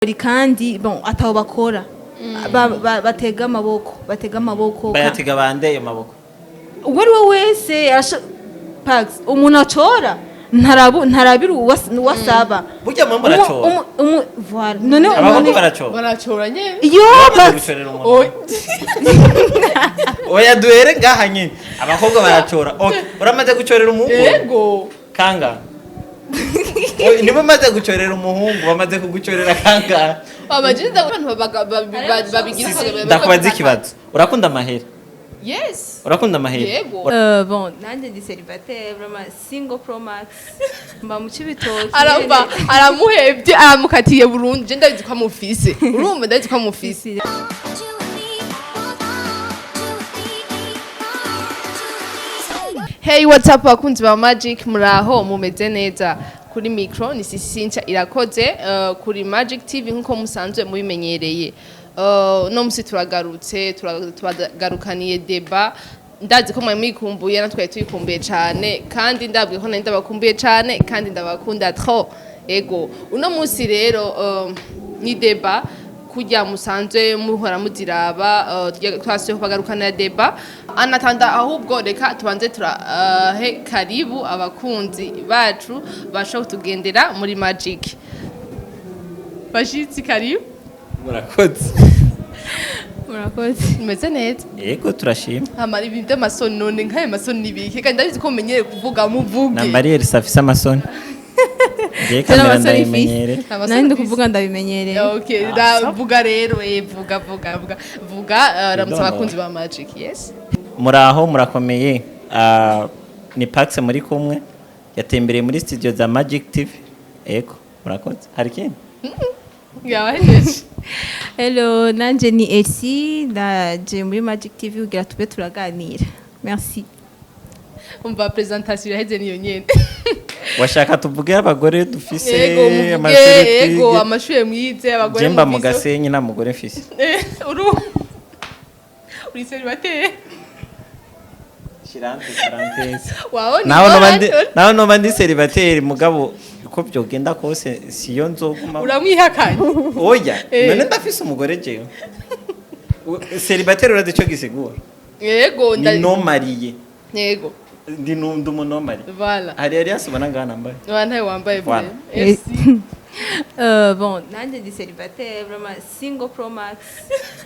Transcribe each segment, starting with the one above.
Kandi bon, ataho bakora. Batega amaboko, batega amaboko. Bayatega bande ayo maboko? Uwo ari we wese pax umuntu acora ntarabira uwasaba. Burya mwe muracora? Voilà. None Abakobwa umuntu baracora? Baracora nyene. Yo. Bamaze Pax. gucorera umuntu? Oya, duhere ngaha nyine. Abakobwa baracora, okay. Uramaze gucorera umuhungu? Yego. Kanga? Oya, niba umaze gucorera umuhungu, bamaze kugucorera kangahe? Abajinda abantu babigira. Ndakubaza ikibazo: urakunda amahera? Yes. Urakunda amahera? Yego. Bon, nanjye ndi célibataire, vraiment single pro max, mba mu Cibitoke. Arumva aramuhevye, aramukatiye burundu. Je ndabizi ko amufise, urumva, ndabizi ko amufise. Isi- Hey, what's up bakunzi ba Magic? Muraho, mumeze neza? Kuri micro ni Sisincha Irakoze, kuri Magic TV nkuko musanzwe mubimenyereye. No musi turagarutse, turagarukaniye débat. Ndazi ko mwari mwikumbuye, natwe tuyikumbuye cane, kandi ndabwiye ko nari ndabakumbuye cane kandi ndabakunda trop. Ego, uno musi rero ni débat kurya musanzwe muhora muziraba. Twasuye kubagarukana débat anatanda. Ahubwo reka tubanze turahe karibu abakunzi bacu bashobora kutugendera muri Magic. Bashitsi, karibu. Murakoze. Murakoze. Mumeze neza? Yego, turashima. Hamara ibintu by'amasoni, none nk'ayo masoni nibiki? Kandi ndabizi ko mumenyereye kuvuga, muvuge. Na Mariel afise amasoni. Ngiye Tena kamera. amasoni. Ndayimenyere. Amasoni. Nari ndi Mfise. kuvuga, ndabimenyereye. Okay, vuga rero, vuga, vuga, vuga, vuga, ramutsa Bidondo. abakunzi ba Magic, yes. Muraho, murakomeye? Ah, ni Pax muri kumwe, yatembereye muri studio za Magic TV. Ego, murakoze. Hari ikindi? Yabahejeje. Hello, nanje ni Elsie, ndaje muri Magic TV kugira tube turaganira. Merci. Umva, présentation yaheze niyo nyene. Washaka tuvuge abagore dufise? Yego, muvuge. Amashure Yego. twige. Amashure mwize, abagore Je mba mu mufise. Gasenyi, nta mugore mfise. Uri célibataire. Shirante parenthèse. Wawe ni Naho noba ndi ngorane. Naho noba ndi célibataire, mugabo uko byogenda kose siyo nzoguma. Uramwihakanye. Oya. Eh. None ndafise umugore jewe. Célibataire, urazi ico gisigura? Yego. Ni non marié. Yego. Ndi umu non marié. Voilà. Hari yasubana ngaha nambaye. Wa ntawe wambaye. Voilà. Voilà. Bon, nanje ndi célibataire, vraiment single pro max,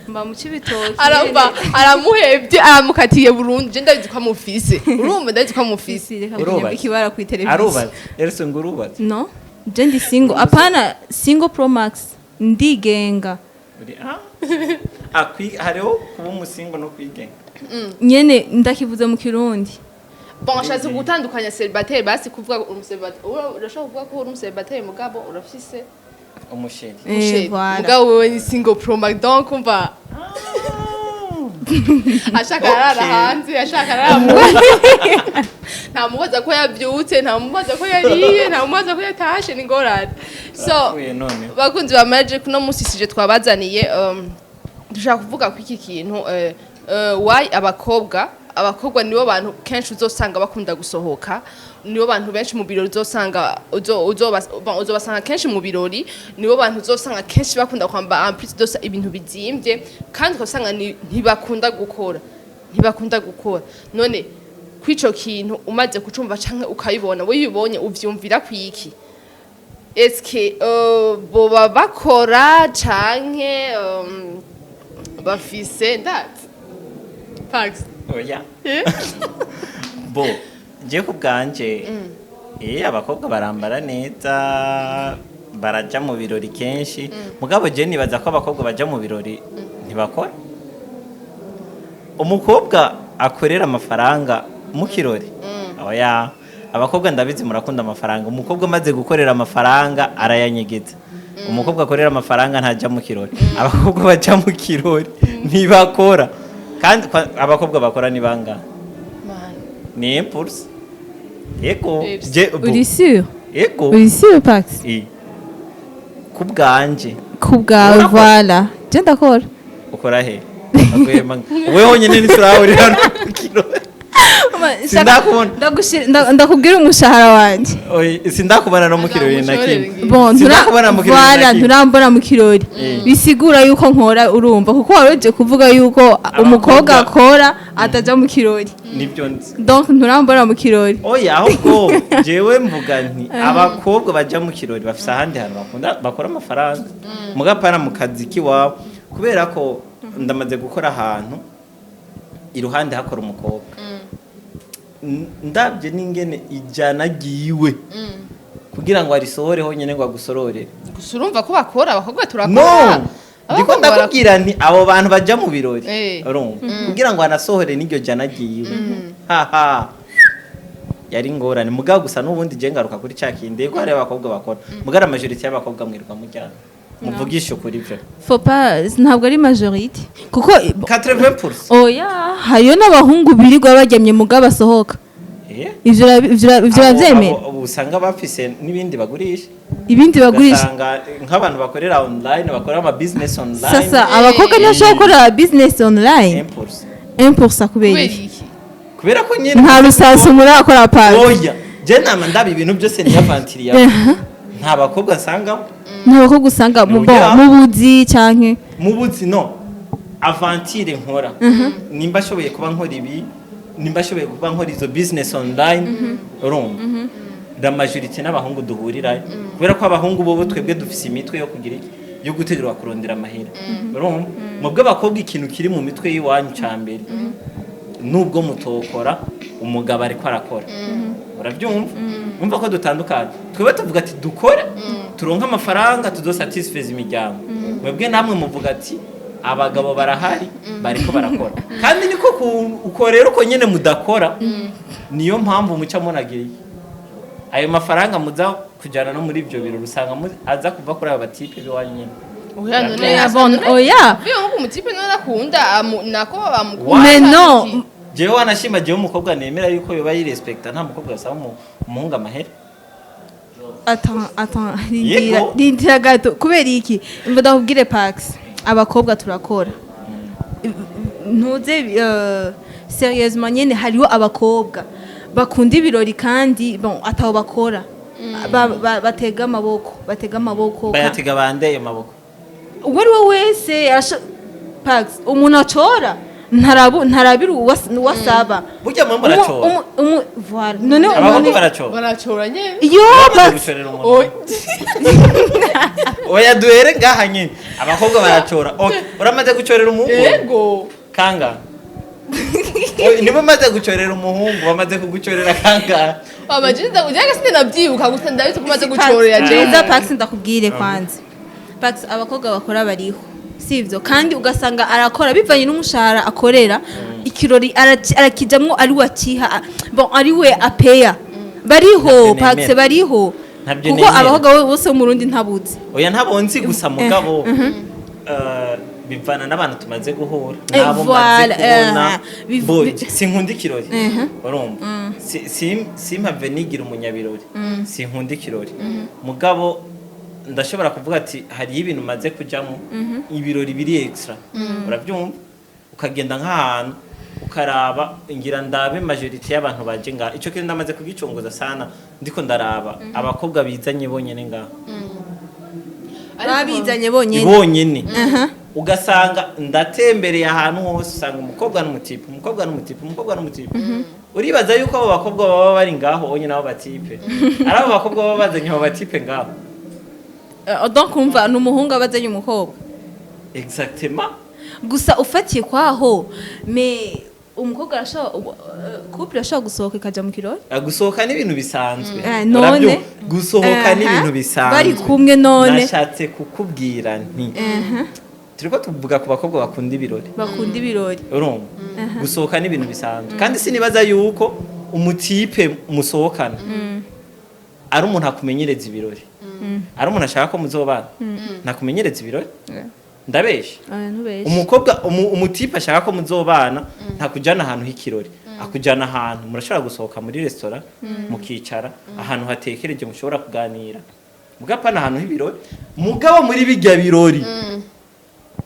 mba mu Cibitoke. Arumva aramuhevye, aramukatiye burundu. Je ndabizi ko amufise, urumva, ndabizi ko amufise. Isi, reka Urubatse? kunyambika ibara kuri televiziyo. Arubatse Elson, ngo urubatse? No, je ndi single, apana single pro max, ndigenga. Ah, hariho kuba umusingo no kwigenga. Nyene ndakivuze mu Kirundi. Bon, ashatse gutandukanya célibataire, basi kuvuga uri umucélibataire, urashobora kuvuga ko uri umucélibataire mugabo urafise Umuchéri. Umuchéri. Voilà. Mugabo wewe ni single pro max, donc umva, ashaka arara hanze, ashaka arara mu, ntamubaza ko yavyutse, ntamubaza ko yariye, ntamubaza ko yatashe, ni ngorane. So Urapfuye none. bakunzi ba Magic, no musi sije twabazaniye, dushaka kuvuga ko iki kintu, why abakobwa nibo bantu kenshi uzosanga bakunda gusohoka, nibo bantu benshi mu birori uzosanga, bon, uzobasanga kenshi mu birori, nibo bantu uzosanga kenshi bakunda kwambara, en plus de ça, ibintu bizimvye, kandi ugasanga ntibakunda gukora, ntibakunda gukora. None kw'ico kintu umaze kucumva canke ukabibona, wewe ubibonye uvyumvira kwiki? Eske boba bakora canke bafise ndazi Pax? Oya. Eh? Bo je ku bwanje, abakobwa barambara neza, baraja mu birori kenshi, mugabo je nibaza ko abakobwa baja mu birori ntibakora. Umukobwa akorera amafaranga mu kirori? Oya. Abakobwa ndabizi murakunda amafaranga. Umukobwa amaze gukorera amafaranga arayanyegeza. Umukobwa akorera amafaranga ntajya mu kirori. Abakobwa baja mu kirori ntibakora. Kandi abakobwa bakora ni bangahe? Man. Ni impulse, yego. Epsi. Uri sûr? Yego. Uri sûr, Pax? Ku bwanje. Ku bwawe. Urakora? Voilà, je ndakora. Ukora he? Aguhema wewe honyine, ntiturahurira no mu kirori. Sindakubona. Ndakubwira umushahara wanje. Oya, sindakubona no mu kirori na kimwe. Bon, Sindakubona mu kirori na voilà, kimwe. nturambona mu kirori, bisigura yuko nkora. Urumva, kuko waroje kuvuga yuko umukobwa akora ataja mu kirori. Nibyo nzi. Donc nturambona mu kirori. Oya, ahubwo jewe mvuga nti abakobwa baja mu kirori bafise ahandi hantu bakunda bakora amafaranga, mugapana mu kazi kiwabo, kubera ko ndamaze gukora ahantu iruhande hakora umukobwa. Ndabye n'ingene ijana ryiwe kugira ngo arisohore honyine ngo agusororere. Gusa urumva ko bakora, abakobwa turakora. No, ndiko Abakobwa ndakubwira nti abo bantu baja mu birori, urumva, kugira ngo anasohore n'iryo jana ryiwe, haha, yari ingorane. Mugabo gusa n'ubundi je ngaruka kuri ca kindi ko hari abakobwa bakora, mugabo la majorité y'abakobwa mwirirwa mujyana, muvugisha ukuri vyo. Faut pas, ntabwo ari majorité kuko 80%. Oya, hariyo n'abahungu birirwa baryamye mugabo basohoka. Ivyo uravyemera? Abo usanga bafise n'ibindi bagurisha. Ibindi bagurisha. Ugasanga nk'abantu bakorera online, bakora ama business online. Sasa abakobwa ntibashobora gukora business online? 1%. 1%, kubera Kubera iki? iki? Kubera ko nyine Nta rusasu murakora pasi. Oya, je nama ndaba ibintu byose niyavantiriye, nta bakobwa nsangamo. Nta bakobwa usanga mu Ni bon, oya. mu buzi canke Mu buzi no aventure nkora, nimba ashoboye kuba nkora ibi, nimba ashoboye kuba nkora izo business online, urumva la majorité n'abahungu duhurirayo, kubera ko abahungu bobo twebwe dufise imitwe yo kugira iki, yo gutegerwa kurondera amahera. Urumva, mu bw'abakobwa ikintu kiri mu mitwe y'iwanyu ca mbere, nubwo mutokora, umugabo ariko arakora. Urabyumva, umva ko dutandukanye. Twebwe tuvuga ati dukore turonke amafaranga tuzosatisfeza imiryango. Mwebwe namwe muvuga ati abagabo barahari bariko barakora. Kandi niko uko rero, uko nyene mudakora, niyo mpamvu muca munagira iki? Ayo mafaranga muza kujyana no muri ibyo birori, usanga aza kuva kuri aba batipe b'iwanyu nyene. Oya, none Eh, bon, oya. Biyo nko umutipe none akunda nako amukunda. Mais non. Jewe wanashima, jewe umukobwa nemera yuko yoba yirespekta, nta mukobwa asaba umuhungu amahera. Attends, attends, rindira. Yego. Rindira gato. Kubera iki? Imva ndakubwire, Pax, abakobwa turakora. Ntuze, sérieusement nyene, hariho abakobwa bakunda ibirori kandi bon ataho bakora. Batega amaboko, batega amaboko. Bayatega bande ayo maboko? Uwo ari we wese Pax, umuntu acora ntarabira uwasaba. Burya mwe muracora? Voilà. None Abakobwa umuntu baracora? Baracora nyene. Yo, Bamaze Pax. gucorera umuntu? Oya, duhere ngaha nyine, abakobwa baracora. Okay, uramaze gucorera umuhungu? Yego. Kanga? Oya, niba umaze gucorera umuhungu, bamaze kugucorera kangahe? Amajinda ujyaga sinde nabyibuka, gusa ndabizi ko umaze gucorera je. Neza, Pax, ndakubwire kwanza. Pax, abakobwa bakora bariho, sivyo? Kandi ugasanga arakora bivanye n'umushahara akorera, ikirori arakijamwo ari we akiha, bon, ari we apeya. Bariho. Ntabyo Pax, nemera. bariho. Ntabyo Kuko nemera. abakobwa bose bo mu Burundi ntabuzi. Oya, ntabwo nzi, gusa mugabo bivana n'abantu tumaze guhura n'abo maze Voilà, kubona. Bo, sinkunda ikirori, urumva. Simpave nigira umunyabirori, sinkunda ikirori, mugabo ndashobora kuvuga ati hariyo ibintu maze kujyamo, ibirori biri extra. Urabyumva, ukagenda nk'ahantu ukaraba, ngira ndabe majorité y'abantu baje ngaha. Ico kintu ndamaze kugicongoza sana, ndiko ndaraba abakobwa bizanye bonyene ngaha. Babizanye bonyene? Bonyene. Ugasanga ndatembereye ahantu hose, usanga umukobwa n'umutipe, umukobwa n'umutipe, umukobwa n'umutipe. Uribaza yuko abo bakobwa baba bari ngaho onye nabo batipe, ari abo bakobwa baba bazanye abo batipe ngaho? Donc umva, ni umuhungu aba azanye umukobwa. Exactement. Gusa ufatiye kwaho, mais umukobwa arashobora, couple irashobora gusohoka ikaja mu kirori. Gusohoka ni ibintu bisanzwe. None? Urabyumva? Gusohoka ni ibintu bisanzwe. Bari kumwe none? Nashatse kukubwira nti turiko tuvuga ku bakobwa bakunda ibirori. Bakunda ibirori. Urumva, gusohoka ni ibintu bisanzwe, kandi sinibaza yuko umutipe musohokana ari umuntu akumenyereza ibirori, ari umuntu ashaka ko muzobana, ntakumenyereza ibirori. Ndabesha? Abantu benshi. Umukobwa umutipe ashaka ko muzobana ntakujyana ahantu h'ikirori, akujyana ahantu murashobora gusohoka muri resitora, mukicara ahantu hatekereje, mushobora kuganira, mugapana ahantu h'ibirori. Mugabo muri bijya birori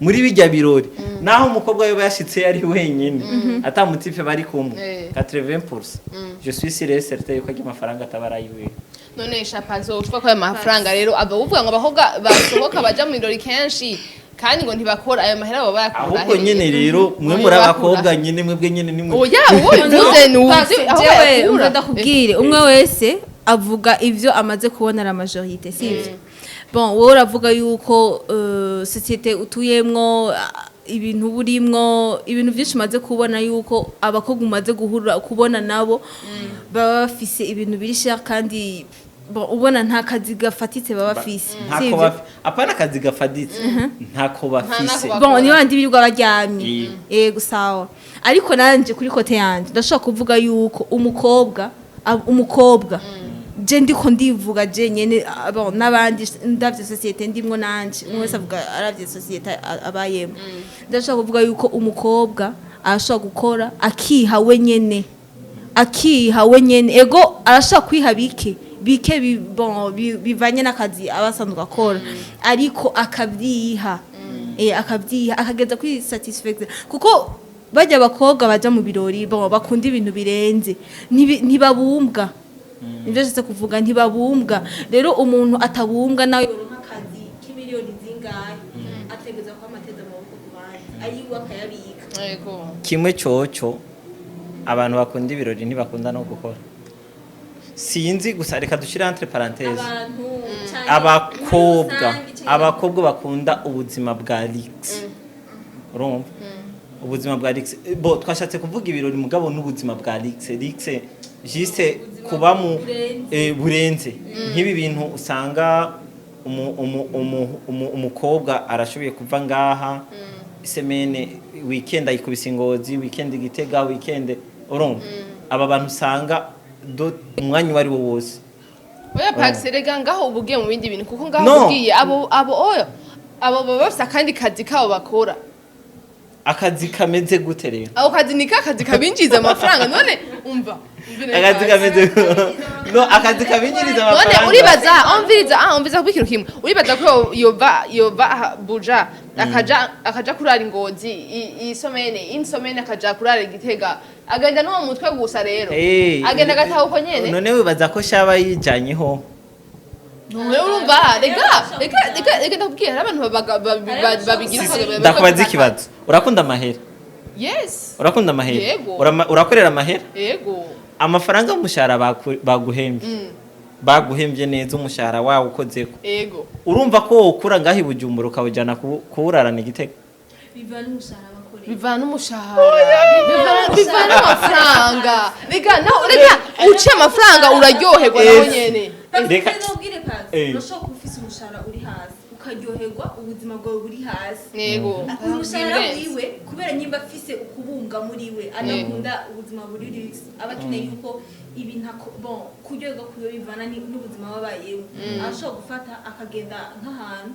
Muri bijya birori, naho umukobwa we yashitse yari wenyine, ata mu type bari kumwe, 80%, je suis sûr et certain yuko ajya amafaranga ataba arayiwe. None shapazo, uvuga ko ayo mafaranga rero aba, uvuga ngo abakobwa basohoka baja mu birori kenshi kandi ngo ntibakora, ayo mahera baba bayakura Ahubwo hehe? nyene rero mwe Oya, muri bakura. abakobwa nyene, mwebwe nyene nimwe. Oya, wowe uvuze nuzi aho Jewe bayakura. umva, ndakubwire, umwe wese avuga ivyo amaze kubona, la majorité, sivyo? Bon, wowe uravuga yuko société utuyemwo, ibintu burimwo, ibintu byinshi umaze kubona, yuko abakobwa umaze guhura kubona nabo baba bafise ibintu biri cher, kandi bon, ubona nta kazi gafatitse baba bafise, Ntako sivyo? Apana akazi gafaditse, ntako bafise. Ntako. Bon, niba bandi birirwa baryamye. Yego, sawa, ariko nanje kuri côté yanje ndashobora kuvuga yuko umukobwa umukobwa, je ndiko ndivuga je nyene, bon, n'abandi ndavye société ndimwo nanje, umwe wese avuga aravye société abayemo. Ndashobora kuvuga yuko umukobwa arashobora gukora akiha we nyene, akiha we nyene. Ego, arashobora kwiha bike bike bon, bivanye n'akazi aba asanzwe akora, ariko akabyiha, akabyiha akageza kuri satisfaction, kuko bajya abakobwa baja mu birori, bon, bakunda ibintu birenze, ntibabumbwa. Nibyo nshatse kuvuga, ntibabumbwa. Rero umuntu atabumbwa nawe yoronka akazi k'imiliyoni zingahe, ategereza kuba amateze amaboko ku bandi, ayiwe akayabika. Yego. Kimwe coco, abantu bakunda ibirori ntibakunda no gukora. Sinzi gusa, reka dushyire entre parenthèse Abantu canke abakobwa muri rusange canke abakobwa bakunda ubuzima bwa luxe. Urumva ubuzima bwa luxe, bo twashatse kuvuga ibirori, mugabo n'ubuzima bwa luxe, luxe juste kuba mu Burenze. Burenze nk'ibi bintu usanga umukobwa arashoboye kuva ngaha semaine, weekend ayikubise Ingozi, weekend Gitega, weekend, urumva aba bantu usanga umwanya uwo ari wo wose. Oya Pax, rega ngaho uba ugiye mu bindi bintu, kuko ngaho No. ugiye abo, oya, abo baba bafise akandi kazi kabo bakora. Akazi kameze gute rero? Ako kazi ni kazi kabinjiza amafaranga. None umva Akazi kameze, no, akazi kabinjiriza None amafaranga. uribaza, umviriza, umviriza kuba ikintu kimwe, uribaza ko yova aha Buja akaja kurara Ingozi iyi semaine, iyi semaine akaja kurara Igitega, agenda n'uwo mutwe gusa rero, agenda agataha uko nyene? None wibaza ko shaba yijanyeho? None urumva, reka ndakubwira, hari abantu babigira uko Ndakubaza ikibazo: urakunda amahera? Yes. Urakunda amahera? Yego. Urakorera amahera? Yego. Amafaranga y'umushahara baguhembye, baguhembye neza, umushahara wawe ukozeko, Yego. urumva ko wokura ngaho i Bujumbura ukawujyana kuwurarana Igitega? Bivana n'umushahara bakorera. Bivana n'umushahara, bivana n'amafaranga. Reka naho, reka uciye amafaranga uraryoherwa naho nyene. Ubwire Pax, urashobora kuba ufise umushahara uri hasi ukaryoherwa ubuzima bwawe buri hasi. Umushahara wiwe, kubera nyimba afise ukubumbwa muri we, anakunda ubuzima buri luxe, aba akeneye yuko ibintu bon, kuryoherwa kwiwe bivana n'ubuzima babayemo. Arashobora gufata akagenda nk'ahantu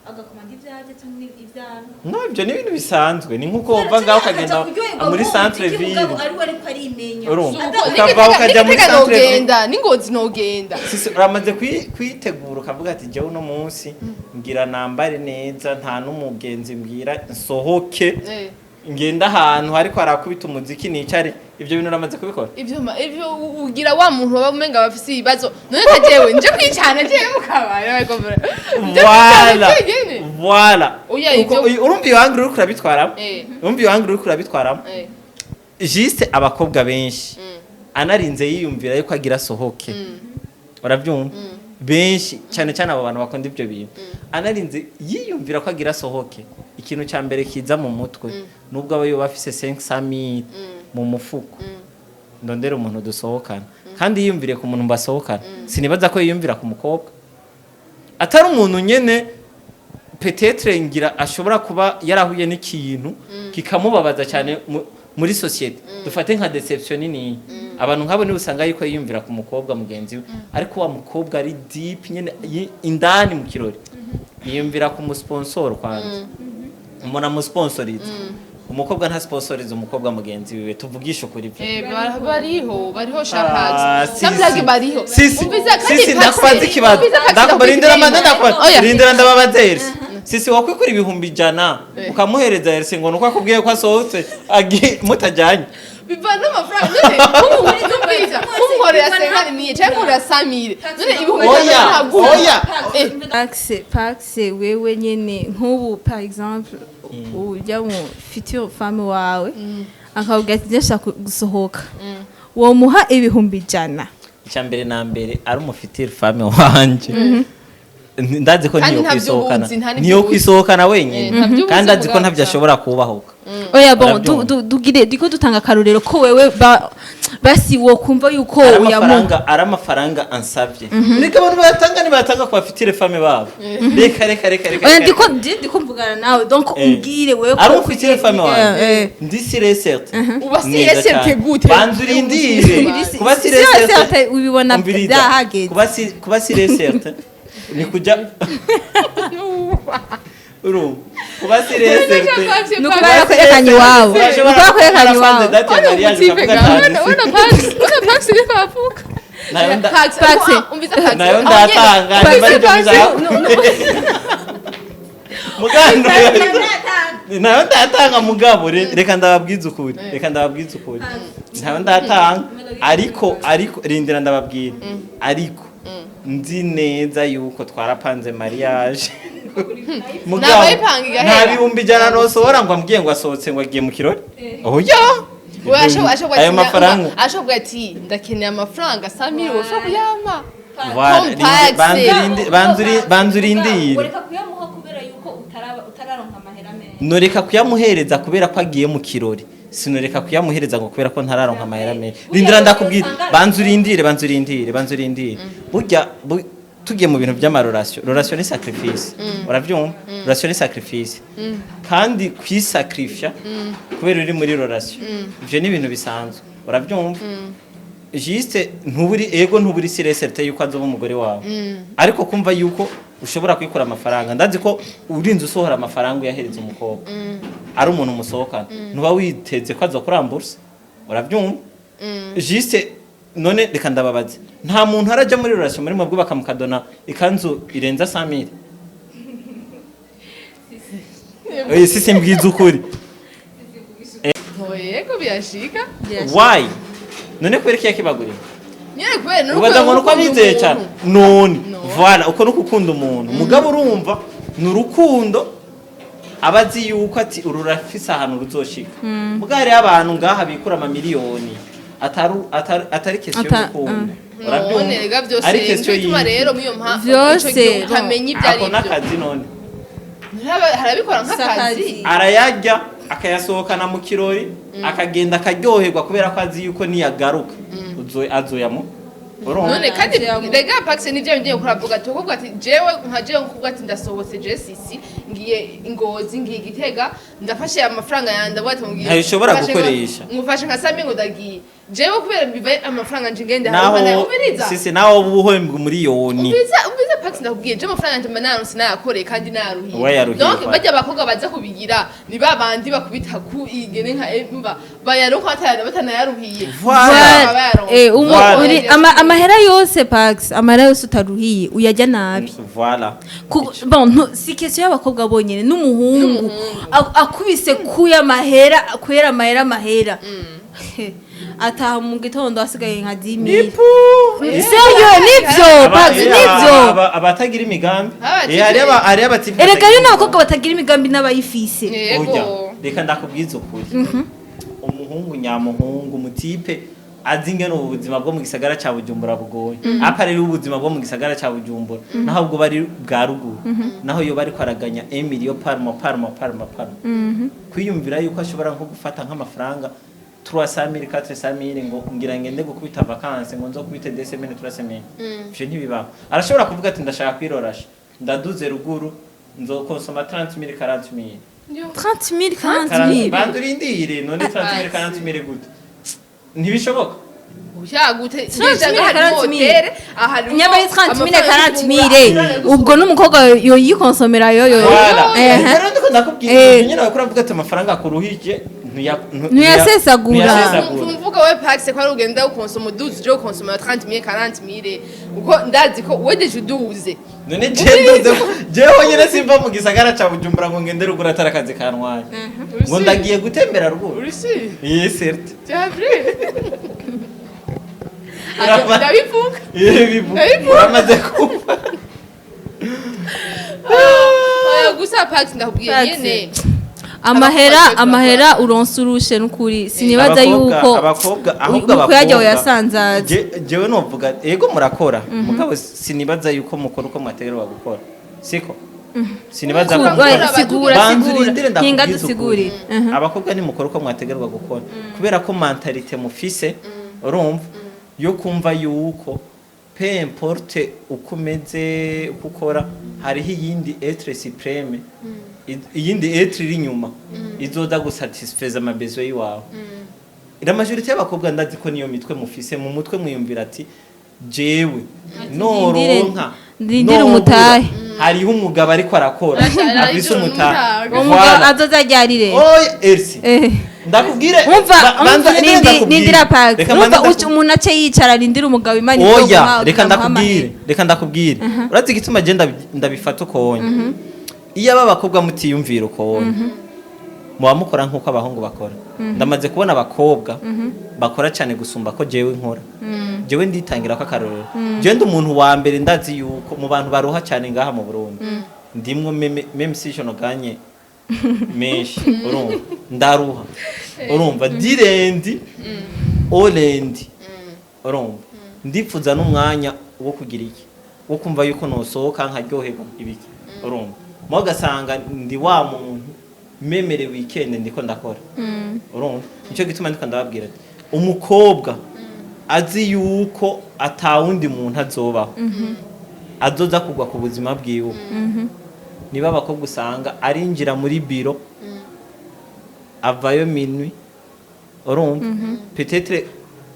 agakomanda ivyarya cyangwa ivyana. No, ibyo ni ibintu bisanzwe, ni nk'uko wova ngaho ukagenda muri centre ville. Ari we ariko arimenya. Urumva? Suko, Ukava ukajya muri n'Igitega centre ville. nogenda, n'Ingozi nogenda. Sisi, uramaze kwitegura ukavuga ati: "Jewe uno munsi ngira nambare neza, nta n'umugenzi mbwira, nsohoke, ngenda ahantu ariko harakubita umuziki, nicare." Ibyo bintu uramaze kubikora? Ivyo ugira wa muntu baba umenga bafise ibibazo. None nka jewe nje kwicana jewe mu kabari bariko nje Voilà. kwicana jenyene? Voilà. Oya, Urumva iyo angle uriko urabitwaramo? Urumva iyo angle uriko urabitwaramo? Juste abakobwa benshi, anarinze yiyumvira yuko agira asohoke, urabyumva, benshi cyane cyane abo bantu bakunda ibyo bintu, anarinze yiyumvira ko agira asohoke, ikintu cya mbere kiza mu mutwe, nubwo aba yoba afise 500 000 mu mufuko, ndondera umuntu dusohokana. Kandi yiyumvire ku muntu mbasohokana, sinibaza ko yiyumvira ku mukobwa atari umuntu nyene. Peut-être ngira ashobora kuba yarahuye n'ikintu kikamubabaza cyane muri société, dufate nka déception nini. Abantu nk'abo nibo usanga yuko yiyumvira ku mukobwa mugenzi we, ariko wa mukobwa ari deep nyene indani mu kirori yiyumvira ku musponsor. Kwanza umuntu amusponsoriza, umukobwa ntasponsoriza umukobwa mugenzi wiwe, tuvugishe ukuri pe. Bariho, bariho Ah, shapax si, samplage si. bariho. Sisi, Umviza kandi sisi, Pax, ndakubaza ikibazo. umviza Pax, Ndakubaza, rindira ndakubwira manda, ndakubaza. Oya. Rindira ndababaza Elsa. Sisi wakwikura 100,000 Eh. ukamuhereza Elsie ngo nuko akubwiye ko asohotse agiye mutajyanye? Bivana n'amafaranga. None nk'umubwiza nkunkorera 50 000 cyangwa nkorera 100 000, none ibihumbi Oya, ijana ntabwo oya. Paxe, Paxe, wewe nyene nk'ubu par exemple ujya mu future femme wawe akabwira ati ndashaka gusohoka, womuha 100,000? Icya mbere na mbere, ari umu future femme wanje, ndazi ko Kandi niyo ntabyo kwisohokana ubuzi, nta n'ibyo niyo ubuzi. kwisohokana wenyine. Eh, ntabyo ubuzi Kandi azi ko mugabo ntabyo gusa. ashobora kubahuka. Oya, bon, Urabyumva. dugire diko dutanga akarorero ko wewe basi wokumva yuko Ari uyamuha. amafaranga, ari amafaranga ansabye, reka abantu bayatanga, nibayatanga ku ba future femme babo. Reka, reka, reka, reka. Oya, Reka. ndiko mvugana nawe, donc Eh. umbwire wewe ko Ari umu future femme wanje, Eh, eh. ndi sûr et certain. Uba sûr Neza et certain cyane. gute? Banza urindire. Kuba Sûr sûr et certain et certain ubibona Umviriza. byahageze. Kuba sûr et certain ni kujya urumva kuba sûr et certain Ni ukuba yakwerekanye iwabo, ni ukuba yakwerekanye iwabo. Date ya mariage ukavuga ati Pax iriko avuga. Nayo Pax, Pax. umviza Pax. Nayo ndatanga nimba aribyo mugano nayo ndatanga. Mugabo reka ndababwiza ukuri, reka ndababwiza ukuri, ntayo ndatanga, ariko rindira ndababwira. Ariko nzi neza yuko twarapanze mariage. Mugabo, Nabayipanga igahera. nta 100,000 nosohora ngo ambwiye ngo asohotse, ngo agiye mu kirori. Oya. We ashobora Ayo mafaranga ashobora ati ndakeneye amafaranga 100 000, ushobora kuyampa? Voilà, Comme Pax. Banza urindire. Ureka kuyamuha kubera yuko utararonka amahera menshi? Noreka kuyamuhereza kubera ko agiye mu kirori, sinoreka kuyamuhereza ngo kubera ko ntararonka amahera menshi. Rindira ndakubwira, banza urindire, banza urindire, banza urindire. Burya tugiye mu bintu by'ama relation, relation ni sacrifice, uravyumva? Relation ni sacrifice, kandi kwisacrifia kubera uri muri relation, ivyo ni ibintu bisanzwe, uravyumva? Juste ntuburi ego, ntuburi sûr et certain yuko azoba umugore wawe, ariko kumva yuko ushobora kwikura amafaranga, ndazi ko urinze usohora amafaranga uyahereza umukobwa ari umuntu musohokana, ntuba witeze ko azokurambursa, urabyumva? Juste none reka ndababaze, nta muntu arajya muri relation muri mwebwe bakamukadona ikanzu irenza 100 000? Si simbwiza ukuri. Yego, birashika. Why none? Kubera iki yakibaguriye? Nyine kubera nuko Ubaza ngo nuko ukunda abizeye umuntu. cyane none. No. Voilà, uko nuko ukunda umuntu. Mugabo urumva ni urukundo aba azi yuko ati uru rurafise ahantu ruzoshika. Mugabo hariho abantu ngaha bikura amamiliyoni atari question y'urukundo. None rega byose Ari nico question gituma y'iki? rero muri iyo mpamvu Vyose, ico gihe utamenya ibyo ari Ako byo. n'akazi none. Harabikora nk'akazi. Sakazi. Arayarya, akayasohokana mu kirori, akagenda akaryoherwa kubera ko azi yuko niyagaruka azoyamu. Urumva? None kandi Vyamo. rega Pax, nivyo ngiye kuravuga ati kuvuga ati jewe nka jewe kuvuga ati ndasohotse, je sisi ngiye Ingozi, ngiye Gitega, ndafashe amafaranga yanjye, ndavuga ati ngiye Ntayo ushobora mfashe gukoresha. Ngufashe nka sami ngo ndagiye jewe kubera bivaye amafaranga nje ngende Naho hari umviriza. Sisi nawe uba uhembwa umuriyoni. Umviriza, umviriza Pax, ndakubwiye je amafaranga yanje mba naronse, nayakoreye kandi nayaruhiye. Wayaruhiye, Donc kwa. bajya abakobwa baza kubigira ni ba bandi bakubita ku igene nka mba bayaronka batanayaruhiye. Voilà. Baba bayaronse. Voilà. Amahera yose, Pax, amahera yose utaruhiye uyajya nabi. Voilà. Bon, si question y'abakobwa bonyene, n'umuhungu akubise kuya mahera kuyera amahera amahera ataha mu gitondo asigaye nka 10 000. Sérieux, nivyo Pax, nivyo. Abatagira imigambi. Aba Hariho abatipe Erega batagira rero n'abakobwa batagira imigambi n'abayifise. Yego. Oya, reka ndakubwiza ukuri, umuhungu nyamuhungu, umu type azi ingene ubu buzima bwo mu gisagara ca Bujumbura bugoye, apa rero ubuzima bwo mu gisagara ca Bujumbura, naho ubwo bari bwa ruguru, naho yo bariko araganya emiliyo parmo parmo parmo parmo, kwiyumvira yuko ashobora nko gufata nk'amafaranga 300 000, 400 000 ngo ngira ngende gukubita vacances, ngo nzokubite deux semaines, trois semaines, ivyo ntibibaho. Arashobora kuvuga ati ndashaka kwirorasha, ndaduze ruguru, nzokonsoma 30 000, 40 000. 30 000, 40 000? Banza urindire, none 30 000, 40 000 gute? Ntibishoboka. Urushya gute? 30 mille, 40 mille. Mille. Nyamba ari 30 mille, 40 mille, ubwo n'umukobwa yoyikonsomera yoyo. Voilà. Ehe. Rero ndiko ndakubwira ibyo nyine, wakora avuga ati amafaranga akuruhije Ntuyasesagura. ntuyasesagura. Mvuga we Pax ko ari ugenda ukonsoma uduze, uje ukonsoma 30 mille, 40 mille, uko ndazi ko wedeje uduze. None je nduze, jewe nyine simva mu gisagara ca Bujumbura ngo ngende ruguru atari akazi kantwaye, ngo ndagiye gutembera ruguru. Urisi. Iyi certes. C'est vrai. Ndabivuga. Iye bivuga. Ndabivuga. Uramaze kumva. Oya, gusa Pax ndakubwiye Pax. nyene. Amahera Abakobwa amahera uronse urushe n'ukuri sinibaza yuko Abakobwa, ahubwo mu kuyarya abakobwa uyasanzaza. Jewe novuga ego murakora, mugabo sinibaza yuko mukora uko mwategerezwa gukora, siko sinibaza ko mukora. Sigura. Banza Sigura. urindire Hinga ndakubwiza dusigurire. ukuri. Abakobwa nimukora uko mwategerezwa gukora kubera ko mentalité mufise, urumva, yo kumva yuko peu importe uko umeze, uko ukora, hariho iyindi être suprême, iyindi être iri inyuma izoza gusatisfeza ama besoins yiwawe. La majorité y'abakobwa ndazi ko niyo mitwe mufise mu mutwe, mwiyumvira ati jewe noronka ndindire nobura, umutahe. Hariho umugabo ariko arakora afise umutahe. Uwo mugabo azoza ryari rero? Oya Elsie, ndakubwire. Umva, banza umva, urindire ndakubwire. nindira Pax. Reka Urumva mbanze umuntu ace yicara rindira umugabo Imana Oya, izoguha reka ukamuha ndakubwire, amahera. reka ndakubwire. Urazi igituma je ndabifata uko wonye? Iyo aba bakobwa mutiyumvira uko wonye, muba mukora nk'uko abahungu bakora. Ndamaze kubona abakobwa bakora cyane gusumba ko jewe nkora. Jewe nditangira ko akarorero, jewe ndi umuntu wa mbere, ndazi yuko mu bantu baruha cyane ngaha mu Burundi ndimwo, même si je ne gagne menshi, urumva, ndaruha, urumva, du lundi au lundi, urumva, ndipfuza n'umwanya wo kugira iki, wo kumva yuko nosohoka nkaryoherwa ibiki, urumva, mo ugasanga ndi wa muntu memere weekend ndiko ndakora, urumva. Nicyo gituma ndiko ndababwira ati umukobwa azi yuko atawundi muntu azobaho azoza kugwa ku buzima bwiwe. Niba abakobwa usanga arinjira muri biro avayo minuit, urumva, peut-être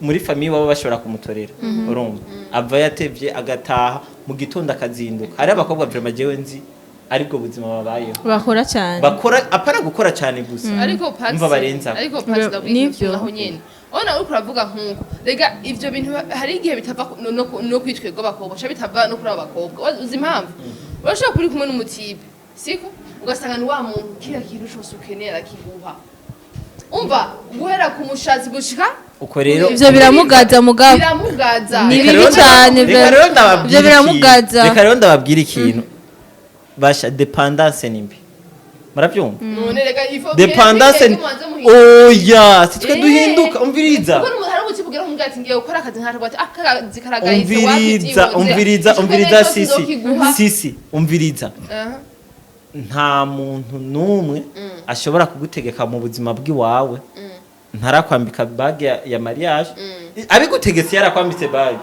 muri famille baba bashobora kumutorera, urumva, avayo atevye agataha mu gitondo akazinduka. Hari abakobwa vraiment jewe nzi aribwo buzima babayeho. Bakora cyane. Bakora, apana gukora cyane gusa. Ariko Pax Umva, barenza. Ariko Pax, ndabwira Nivyo. aho nyene ona uriko uravuga nkuko rega ivyo bintu hari igihe bitava no kuri twebwe abakobwa, ca bitava no kuri abo bakobwa. Uzi impamvu? Urashobora kuri kumwe n'umu type, siko, ugasanga ni wa muntu kila kintu cose ukeneye arakiguha, umva, guhera ku mushatsi gushika Uko rero Ivyo biramugaza mugabo. Biramugaza. Ni Reka bibi rero cyane, reka rero ndababwira ivyo biramugaza. ikintu. Reka rero ndababwira ikintu basha, dépendance ni mbi, murabyumva? None rega ifo Dépendance ni oya, si twe duhinduka, umviriza. Kuko hari ubu kibwira umubwira ati ngiye gukora akazi nka ati akazi karagayitse. Umviriza, umviriza, umviriza sisi, sisi, umviriza. Nta muntu n'umwe ashobora kugutegeka mu buzima bw'iwawe ntarakwambika bague ya mariage. Abigutegetse yarakwambitse bague,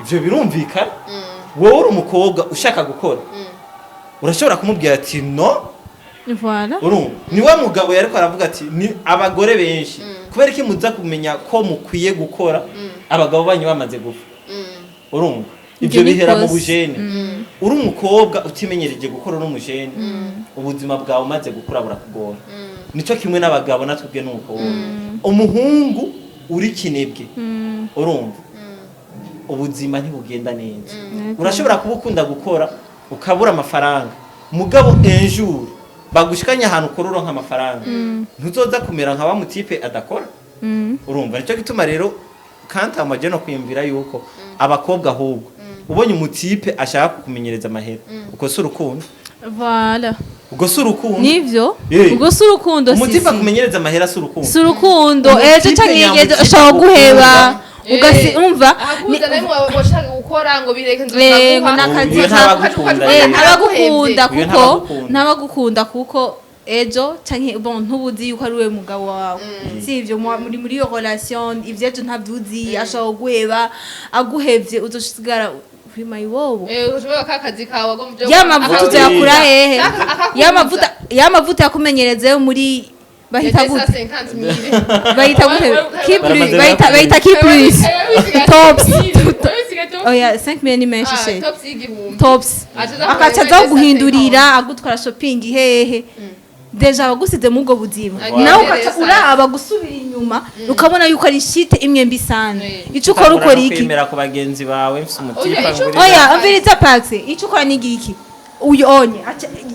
ivyo birumvikana. Wowe uri umukobwa ushaka gukora, urashobora kumubwira ati no. Voilà. Urumva, ni wa mugabo yariko aravuga ati ni abagore benshi kubera iki muza kumenya ko mukwiye gukora abagabo banyu bamaze gupfa, urumva? Ibyo Ibyo ni bihera mu ikosa. bu jeune. Uri umukobwa utimenyereje gukora, uri umu jeune, ubuzima bwawe umaze gukura burakugora. Nico kimwe n'abagabo natwebwe nuko umuhungu uri kinebwe, urumva, ubuzima ntibugenda neza. Urashobora kuba ukunda gukora ukabura amafaranga, mugabo un jour bagushikanye ahantu ukora uronka amafaranga, ntuzoza kumera nka wa mu type adakora, urumva. Nicyo gituma rero kandi amaje no kwiyumvira yuko abakobwa ahubwo ubonye umu type ashaka kukumenyereza amahera, uko si urukundo. Voilà. Ubwo si urukundo. Nivyo. Eh. Ubwo si urukundo. Umu type Sisi. akumenyereza amahera si urukundo. Si urukundo. Umu type Ejo canke nyamu type ejo ashobora guheba agukunda. ugasi umva Ahakuza nawe washaka gukora ngo bireke. Eh, ngo n'akazi Uyu ntabagukunda rero. Ntabagukunda. Uyu Kuko ntabagukunda. ntabagukunda kuko ejo canke bon ntubuzi yuko ari we mugabo wawe, si ivyo? Muri iyo relation ivyo ejo ntavyuzi, ashobora guheba, aguhevye uzosigara uri mayibobo. Ushobora ka kazi kawe agomba Ya mavuta uzoyakura hehe? Akakubuza. Ya mavuta, ya mavuta yakumenyereza yo muri Bahita gute? gute? Bayita gute? Ki plus? Baramaze. Bayita ki plus tops? Oya, 5 ni menshi she. Tops y'igihumbi. Tops. Aca aza akaca kureba aza guhindurira, agutwara shopping hehe, déjà abagusize mu ubwo buzima. Agiye Nawe rero ukaca sana. uraba gusubira inyuma, ukabona yuko ari shite imwe mbi sana. Ico ukora, ukora iki? Kwemera ku bagenzi bawe mfise Oya, umutipa ico- ngurira. Oya, umviriza Pax, icyo ukora ni igiki? Uyu onye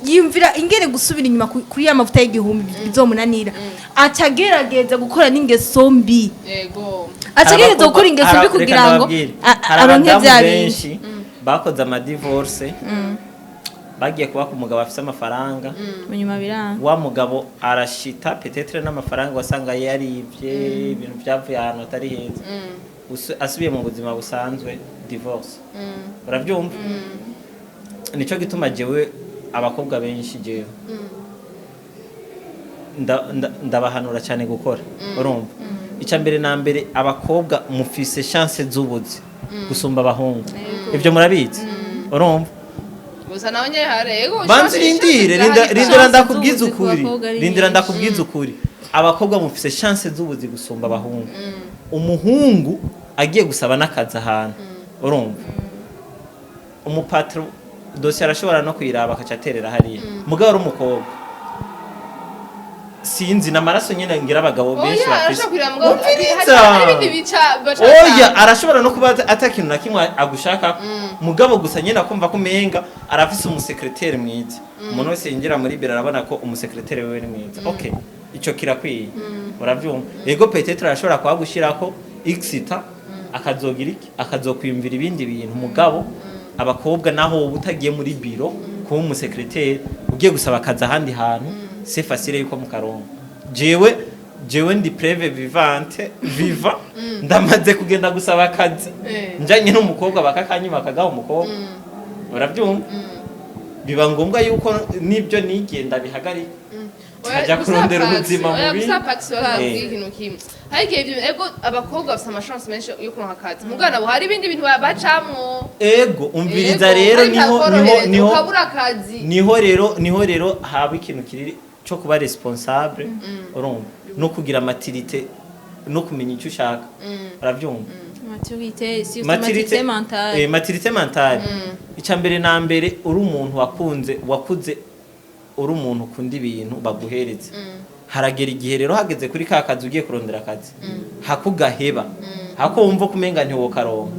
yiyumvira ingene gusubira inyuma kuri ya mavuta y'igihumbi bizomunanira, aca agerageza gukora n'ingeso mbi. Aca agerageza gukora ingeso mbi kugira ngo Hari aronke abadamu vya bintu. benshi bakoze amadivorce, bagiye kuba ku mugabo afise amafaranga. Munyuma biranga. Wa mugabo arashita, peut-être n'amafaranga wasanga yarivye, ibintu byavuye ahantu hatari heza. Asubiye mu buzima busanzwe, divorce. Urabyumva? Nico gituma jewe abakobwa benshi jewe ndabahanura cyane gukora. Urumva, icya mbere na mbere, abakobwa mufise chance z'ubuzi gusumba abahungu. Ibyo murabizi? Urumva? Gusa nawe nyene hari ego. Banza urindire, rindira Chance ndakubwiza z'ubuzi ku ukuri. bakobwa ari Rindira nyinshi. ndakubwiza ukuri. Abakobwa mufise chance z'ubuzi gusumba abahungu. Umuhungu agiye gusaba n'akazi ahantu, urumva, umupatro dossier arashobora no kuyiraba akaca aterera hariya. Mugabo ari umukobwa, sinzi n'amaraso nyine ngira abagabo benshi Oya, bafise. arashobora kurira mugabo Umviriza. hari ibindi bica baca. Oya, arashobora no kuba ata kintu na kimwe agushaka, mugabo gusa nyine akumva ko umenga arafise umusekreteri mwiza. Umuntu wese yinjira muri biro arabona ko umusekreteri wewe ni mwiza. Okay, ico kirakwiye. Uravyumva? Ego, peut-être arashobora kuhagushirako xita, akazogira iki, akazokwiyumvira ibindi bintu. Mugabo abakobwa, naho wowe utagiye muri biro kuba umusekreteri, ugiye gusaba akazi ahandi hantu, c'est facile yuko mukaronka. Jewe ndi preuve vivante viva. Ndamaze kugenda gusaba akazi njanye n'umukobwa, bakakanyima, bakagaha umukobwa. Urabyumva? Biba ngombwa yuko n'ibyo nigenda bihagarika, tukajya kurondera ubuzima Oya, mubi. Gusa Pax, bakubwira ikintu kimwe: hari igihe ibyo, ego, abakobwa bafite amachance menshi yo kuronka akazi, mugabo nabo hari ibindi bintu bacamwo. Ego, umviriza. Ego, Rero hari niho niho bitakorohereza, niho ukabura akazi. Niho rero haba ikintu kiri cyo kuba responsable, urumva, no kugira maturité no kumenya icyo ushaka. Urabyumva? Maturité, surtout maturité mentale. Maturité mentale. Icya mbere na mbere, uri umuntu wakunze, wakuze uri umuntu ukunda ibintu baguhereza. Haragera igihe rero hageze kuri ka kazi, ugiye kurondera akazi, hakugaheba, hako wumva ko umenga ntiwokaronka,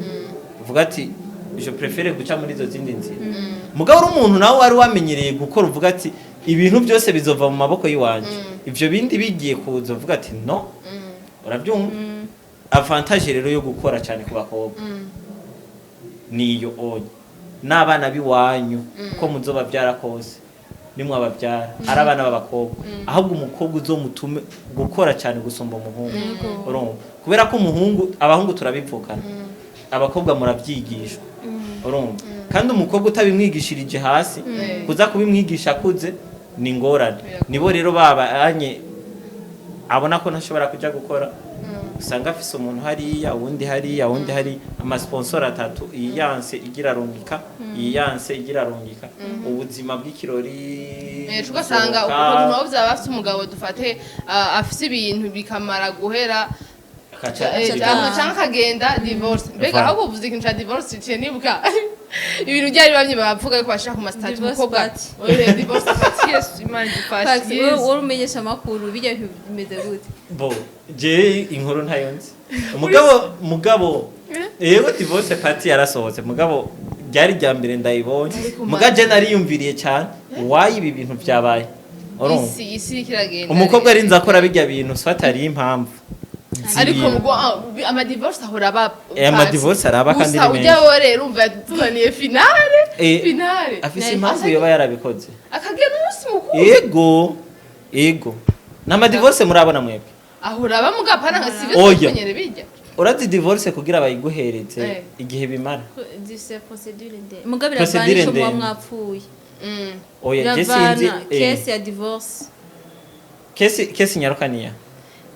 uvuga ati: "Je préfère guca muri izo zindi nzira." Mugabo uri umuntu nawe wari wamenyereye gukora, uvuga ati: "Ibintu byose bizova mu maboko y'iwanje." Ivyo bindi bigiye kuza, uvuga ati: "No." Urabyumva? Avantage rero yo gukora cyane ku bakobwa niyo onye n'abana b'iwanyu, ko muzobabyara kose, nimwababyara ari abana b'abakobwa, ahubwo umukobwa uzomutume gukora cyane gusumba umuhungu. Urumva? Kubera ko umuhungu, abahungu turabivukana, abakobwa murabyigishwa. Urumva? Kandi umukobwa utabimwigishirije hasi, kuza kubimwigisha akuze ni ingorane. Nibo rero babanye abona ko ntashobora kuja gukora, usanga afise umuntu hariya, uwundi hariya, uwundi hari amasponsor atatu, iyi yanse igira rungika, iyi yanse igira rungika, ubuzima bw'ikirori. Ugasanga gusohoka, ukuntu nabo byaba bafite umugabo, dufate, afise ibintu bikamara guhera, cyangwa akagenda divorce. Mbega Voilà. ahubwo uvuze ikintu ca divorce, ciye nibuka ibintu byari bamwe bavuga yuko bashaka ku masitati. Divorce Umukobwa party. Oya, divorce party, Yesu, Imana idufashe. Pax, wowe Yesu. wowe umenyesha amakuru, bijya bimeze gute? Bo je inkuru ntayo nzi, mugabo yego, divorce party yarasohotse, mugabo ryari rya mbere ndayibonye. Ariko muga je nariyumviriye cyane wayi ibi bintu byabaye. Urumva? Isi iriko iragenda. Umukobwa arinze akora bijya bintu, swat hari impamvu Ariko z'ibintu. mugo amadivorce ahora aba. Amadivorce araba kandi Gusa ni ujya menshi. wo rero umva yatuzaniye finale. Finale. Afise impamvu yoba yarabikoze. Akagenda umunsi mukuru. Ego, n'amadivorce murabona mwebwe. Ahora aba mugapana nka sivyo. Oya. Tumenyere bijya. Urazi divorce kugira bayiguhereze igihe bimara? Dufise procédure ndende, mugabo biravana Procédure ico muba ndende. mwapfuye. Oya, je sinzi. Biravana case ya divorce. Kesi, kesi nyarukaniya.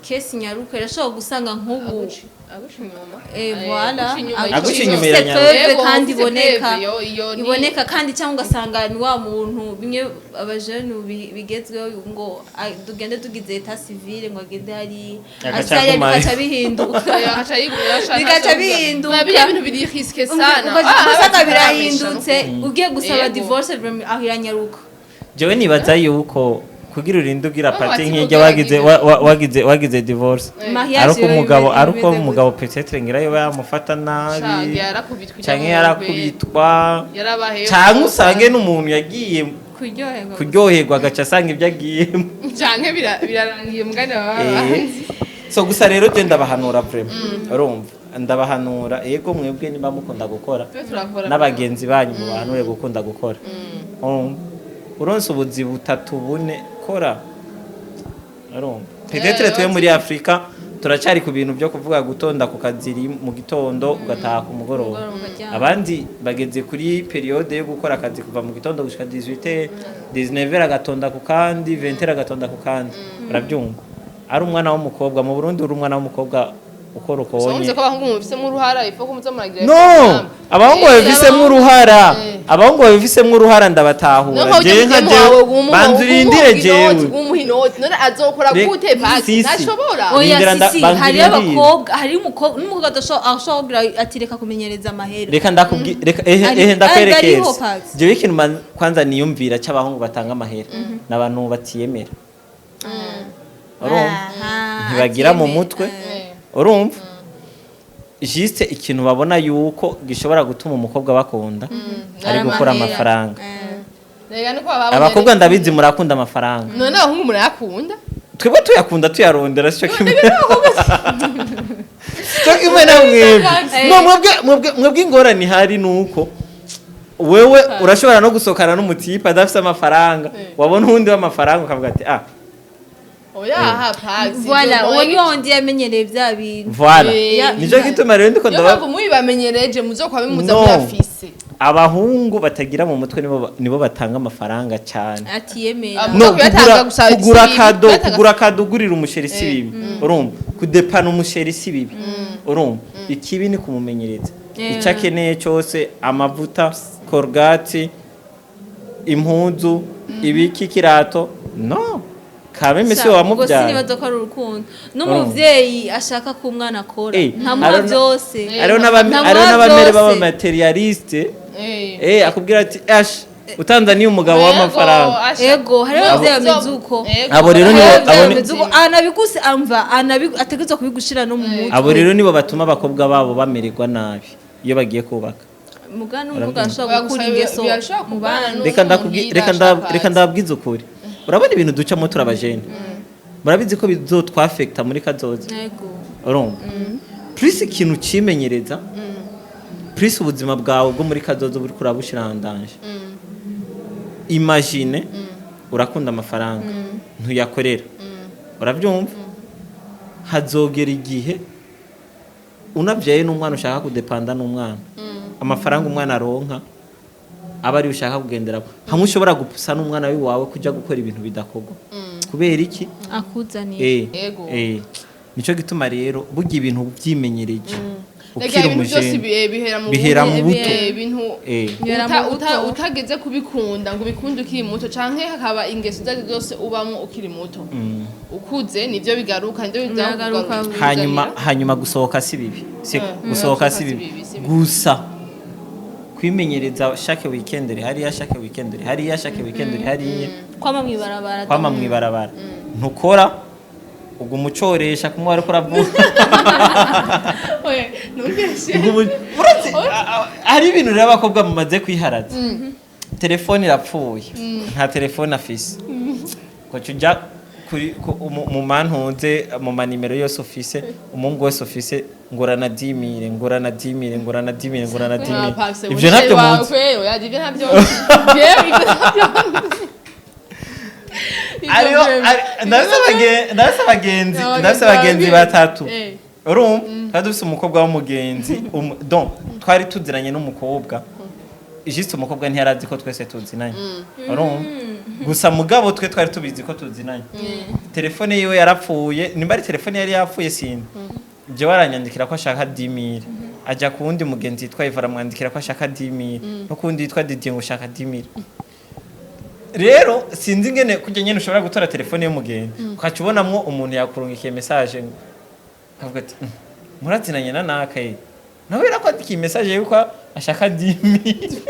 Kesi nyaruka irashobora gusanga nk'ubu Aguca inyuma. Voilà. Aguca inyuma Ifise iranyaruka. preuve Yego, kandi ufise iboneka. preuve, iyo Iboneka kandi, cyangwa ugasanga ni wa muntu bimwe abajene bigezweho ngo tugende tugize état civil, ngo agende hari Agaca asaya agumayo. bigaca bihinduka. Agaca yigumira, Bigaca bihinduka. Na biriya bintu biri risqué sana. Ugasanga birahindutse, ugiye gusaba Yego. divorce, vraiment, aho iranyaruka. Jewe nibaza yuko kugira urinde ugira Baba party bati nk'ijya kugira wagize wagize divorce, Mariage ari uko yo umugabo ari uko imeze umugabo peut-être ngira yo yamufata nabi, Yarakubitwa, canke yarakubitwa, yarabaheyo, canke usange n'umuntu yagiye kuryoherwa. Kuryoherwa, agaca asanga ibyo agiyemo. Canke birarangiye mugani baba Eh, so gusa rero je ndabahanura vraiment, urumva, ndabahanura, yego, mwebwe niba mukunda gukora, Twe turakora. n'abagenzi banyu mubahanure gukunda gukora. Urumva, uronse ubuzi butatu, bune, kora. Urumva, peut-être twe muri Afrika turacyari ku bintu byo kuvuga gutonda ku kaziri mu gitondo ugataha ku mugoroba. Mugoroba ukaryama. Abandi bageze kuri période yo gukora akazi kuva mu gitondo gushika 18, 19 agatonda ku kandi, 20 agatonda ku kandi. Urabyumva, ari umwana w'umukobwa mu Burundi, uri umwana w'umukobwa ukora So ukonye. wumvise ko abahungu mubifisemo uruhara, ifo ko muza muragira No, abahungu babifisemo uruhara, abahungu babifisemo uruhara, ndabatahura. No Jewe nka jewe, banza urindire jewe. Umuha inoti, none azokora gute, Pasi? Sisi. Ntashobora. Oya. Rindira Sisi, banza hariyo urindire. abakobwa, hariyo umukobwa n'umukobwa adashobora, ashobora kugira ati reka kumenyereza amahera. Reka ndakubwi, reka ehe ehe Ari- ariho ndakwerekeza. Pasi. Jewe ikintu kwanza niyumvira cy'abahungu batanga amahera ni abantu batiyemera, urumva? Aha, Ntibagira mu atiyemera. mutwe, urumva, juste ikintu babona yuko gishobora gutuma umukobwa bakunda ari gukora Amahera. amafaranga. Rega niko bababonye. Abakobwa ndabizi murakunda amafaranga. None abahungu murayakunda? Twebwe tuyakunda tuyarondera, sicyo kimwe, sicyo kimwe na mwebwe. No mwebwe ingorane ihari ni uko wewe urashobora no gusohokana n'umutipe adafite amafaranga, wabona uwundi w'amafaranga ukavuga ati ah. Oya, ha Pasi. Voilà, uwo ni wa wundi yamenyereye bya bintu. Voilà. Nicyo gituma rero ndiko Niyo ndaba mpamvu mubibamenyereje muzokwa bimuza No. muyafise. Abahungu batagira mu mutwe nibo batanga amafaranga cyane. Atiyemera. No Kuyatanga kugura, gusa kugura si bibi, cadeau, kuyatanga kugura cadeau ugurira umuchéri si bibi, urumva, kudepana umuchéri si bibi, urumva, ikibi ni kumumenyereza icyo akeneye cyose: amavuta, Colgate, impuzu, ibiki, kirato. No kameme si Ubwo wamubyaye. sinibaza ko ari urukundo n'umuvyeyi ashaka ko umwana akora, ntamuha byose. Hariho Ntamuha hariho n'abamere byose. b'abamaterialiste. Akubwira ati ash utanzaniye umugabo w'amafaranga. Ego, hariho abavyeyi bameze uko. Abo rero Hariho nibo abavyeyi abo bameze uko, anabiguse amva ategerezwa kubigushira no mu mutwe. Abo rero nibo batuma abakobwa babo bamererwa nabi iyo bagiye kubaka. Muga n'umukobwa arashobora gukura ingeso Birashobora mu kubana bandi. Reka ndakubwi reka reka ndababwiza ukuri. Urabona ibintu ducamo turabajene, murabizi ko bizotwafekta muri kazoza. Ego. Urumva, plus ikintu cimenyereza, plus ubuzima bwawe bwo muri kazoza buriko urabushira en danger. Imagine urakunda amafaranga, ntuyakorera, urabyumva, hazogera igihe unabyaye n'umwana ushaka kudepanda n'umwana, amafaranga umwana aronka aba ariyo ushaka kugenderaho, hamwe ushobora gupusa n'umwana wawe kujya gukora ibintu bidakorwa. Kubera iki? Akuzaniye. Ego. Nico gituma rero burya ibintu byimenyereje Rega ukiri ibintu byose umujene bihera mu Bihera mu buto. Ibintu Bihera mu buto. Utageze kubikunda ngo ubikunde ukiri muto, canke hakaba ingeso izo ari zo zose ubamo ukiri muto, ukuze nivyo bigaruka, nivyo Biragaruka. Hanyuma gusohoka si bibi, siko? Gusohoka si bibi, si bibi. Gusa kwimenyereza chaque weekend uri hariya, chaque weekend uri hariya, chaque weekend uri hariya, kwama mwibarabara. Kwama mwibarabara, ntukora, uguma ucoresha kumwe ariko uravuga. Ntumbeshe. Uretse hari ibintu rero abakobwa mumaze kwiharaza: telefone irapfuye, nta telefone afise, koca ujya kuri mu mantunze mu manimero yose ufise, umuhungu wese ufise, ngurana 10 000, ngurana 10 000, ngurana 10 000, ngurana 10 000. Ivyo ntabyo muzi. Oya, ivyo ntabyo, jewe ivyo ntabyo. Hariho ndafise abagenzi batatu, urumva, twari dufise umukobwa w'umugenzi, donc twari tuziranye n'umukobwa, juste umukobwa ntiyarazi ko twese tuzinanye, urumva. Gusa mugabo twe twari tubizi ko tuzinanye. Telefone yiwe yarapfuye, nimba ari telefone yari yapfuye sinzi. Jewe aranyandikira ko ashaka 10 000, aja ku wundi mugenzi yitwa Iva aramwandikira ko ashaka 10 000, no ku wundi yitwa Didier ngo ushaka 10 000. Rero sinzi ingene kurya nyene ushobora gutora telefone y'umugenzi ukaca ubonamwo umuntu yakurungikiye message, ukavuga ati: Murazinanye na naka ye?" Nawe yarakwandikiye message yuko ashaka 10 000.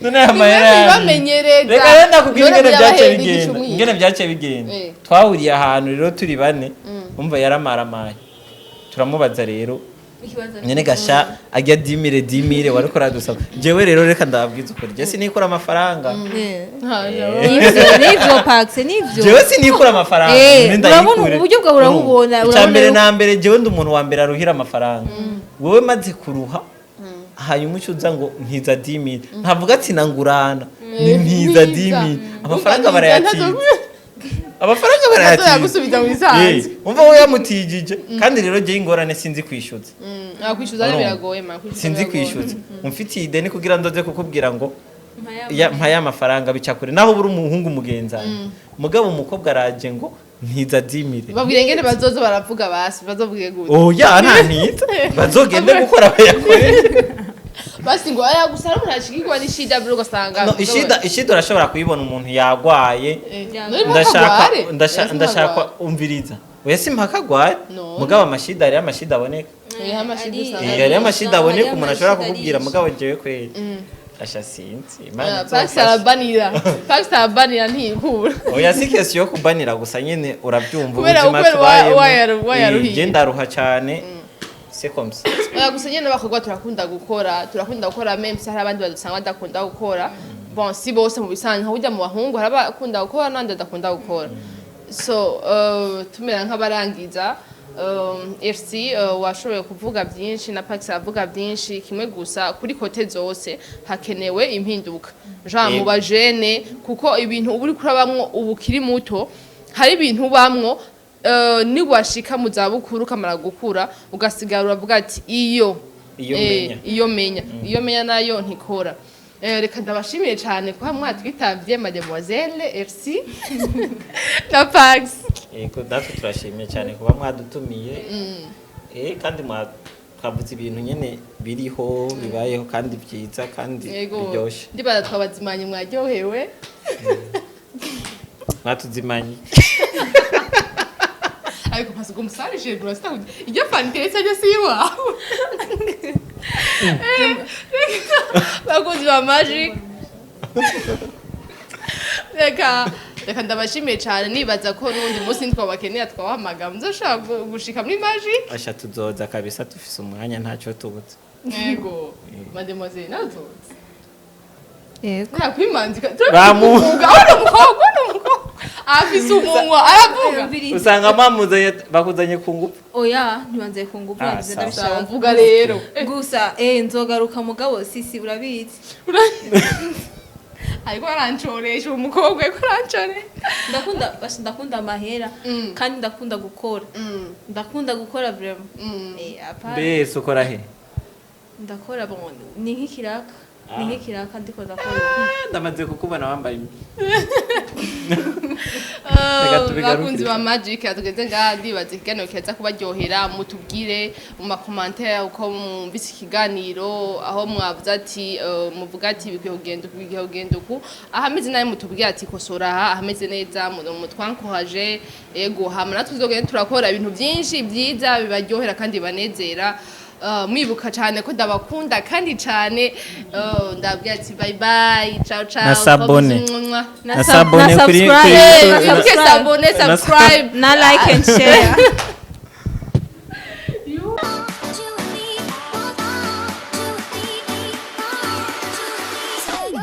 None aya mahera yanyu? Bamenyereza. Reka rero ndakubwira None ingene byaciye muyabahenda bigenda. igicumbi. Ingene byaciye bigenda, twahuriye ahantu rero turi bane, umva, yaramaramaye. Turamubaza rero nyene gasha ajya 10 000, 10 000 wariko uradusaba. Jewe rero reka ndababwiza ukuri, je sinikura amafaranga. Nivyo, Pax, nivyo. Jewe sinikura amafaranga. None ndayikure. Urabona uburyo bwawe, urabubona, Icya urabona mbere na mbere, jewe ndi umuntu wa mbere aruhira amafaranga. Wowe maze kuruha, hanyuma uca uza ngo ntiza 10 000, ntavuga ati nangurana, ni ntiza Ntiza. 10 000. Amafaranga Umva, barayatiza, amafaranga barayatiza. Yagusubiza mu bisanzwe. Umva, wowe yamutijije. Kandi rero jewe ingorane, sinzi kwishyuza. Kwishyuza rero biragoye ma, kwishyuza Sinzi biragoye. kwishyuza. Umfitiye ideni, kugira ndoze kukubwira ngo mpa ya mafaranga, bica kure naho buri umuhungu mugenzanye. Mugabo umukobwa araje ngo ntiza 10 000. Babwire ngene bazoza baravuga, basi bazovuge gute? Oya, nta ntiza, bazogende gukora bayakorere. Basi ngo aya gusa hari umuntu ashikirwa n'ishida bro, ugasanga No, ishida urashobora kuyibona, umuntu yagwaye. None Ndashaka mpakagware? ndashaka, umviriza, oya, si mpaka agwaye. No. Mugabo amashida, hariyo amashida aboneka. Amashida usanga Hariyo amashida aboneka Hariyo umuntu ashobora amashida kukubwira. arisha. Mugabo jewe kweri asha sinzi, Imana Pax izofasha. arabanira, Pax arabanira, ntikura. Oya, si question yo kubanira gusa nyene, urabyumva, Kubera ubuzima kubera tubayemo. wayaruhiye. Je ndaruha cyane, c'est comme ça. Oya, gusa nyene n'abakobwa turakunda gukora, turakunda gukora, même si hari abandi badusanga badakunda gukora. Bon, si bose mu bisanzwe, nka burya mu bahungu hari abakunda gukora n'abandi badakunda gukora. So tumera nk'abarangiza, FC, washoboye kuvuga byinshi na Pax aravuga byinshi. Kimwe gusa, kuri côté zose hakenewe impinduka, Jean, mu bajene, kuko ibintu uba uriko urabamwo ubu ukiri muto, hari ibintu ubamwo niwashika mu zabukuru ukamara gukura, ugasigara uravuga ati iyo Iyo menya. Iyo menya, iyo menya nayo ntikora. Reka ndabashimiye cyane kuba mwatwitavye, mademoiselle FC na Pax. Yego, natwe turashimye cyane kuba mwadutumiye. Kandi twavuze ibintu nyene biriho, bibayeho, kandi byiza, kandi biryoshe. Ndibaza twabazimanye, mwaryohewe. Mwatuzimanye. Ariko pasi ngo umusarije burasita iryo fanta iteretse ajya si iwawe. Bakunzi ba Magic, reka ndabashimiye cyane. Nibaza ko n'ubundi munsi ntitwabakenera twabahamagara, muzoshobora gushika muri Magic. Asha, tuzoza kabisa, dufise umwanya, ntacyo tubuze. Yego, mademoiselle nazoza. Yego. Nakwimanzika. Bamu- Turavuga uri umukobwa, uri umukobwa afise umunwa aravuga. Usanga mamuzanye, bakuzanye ku ngufu. Oya, ntibanze ku ngufu. Ah, Nze sawa. ndabishaka. Sawa, mvuga rero. Gusa nzogaruka, mugabo sisi urabizi. Ariko arancoresha uwo mukobwa, ariko arancoresha. Ndakunda basha, ndakunda amahera kandi ndakunda gukora, ndakunda gukora vraiment. Apart Mbese ukora he? Ndakora, bon, ni nk'ikiraka, ni nk'ikiraka ndiko ndakora. Ndamaze kukubona wambaye. Reka tubigarukire. Bakunzi ba Magic, tugeze ngaha. Ndibaza ikiganiro kiza kubaryohera. Mutubwire mu ma commentaires uko mwumvise ikiganiro, aho mwavuze ati muvuga ati bikwiye kugenda uku, bikwiye kugenda uku, ahameze nabi mutubwire ati kosora aha, ahameze neza mutwankohaje. Ego, hama natwe tuzogenda turakora ibintu byinshi byiza bibaryohera kandi bibanezera. Mwibuka cyane ko ndabakunda kandi cyane. Ndabwira ati bye bye, ciao ciao. Na s'abonner. Mwah. Na s'abonner Na kuri subscribe. Mwibuke s'abonner, subscribe. Na like and share.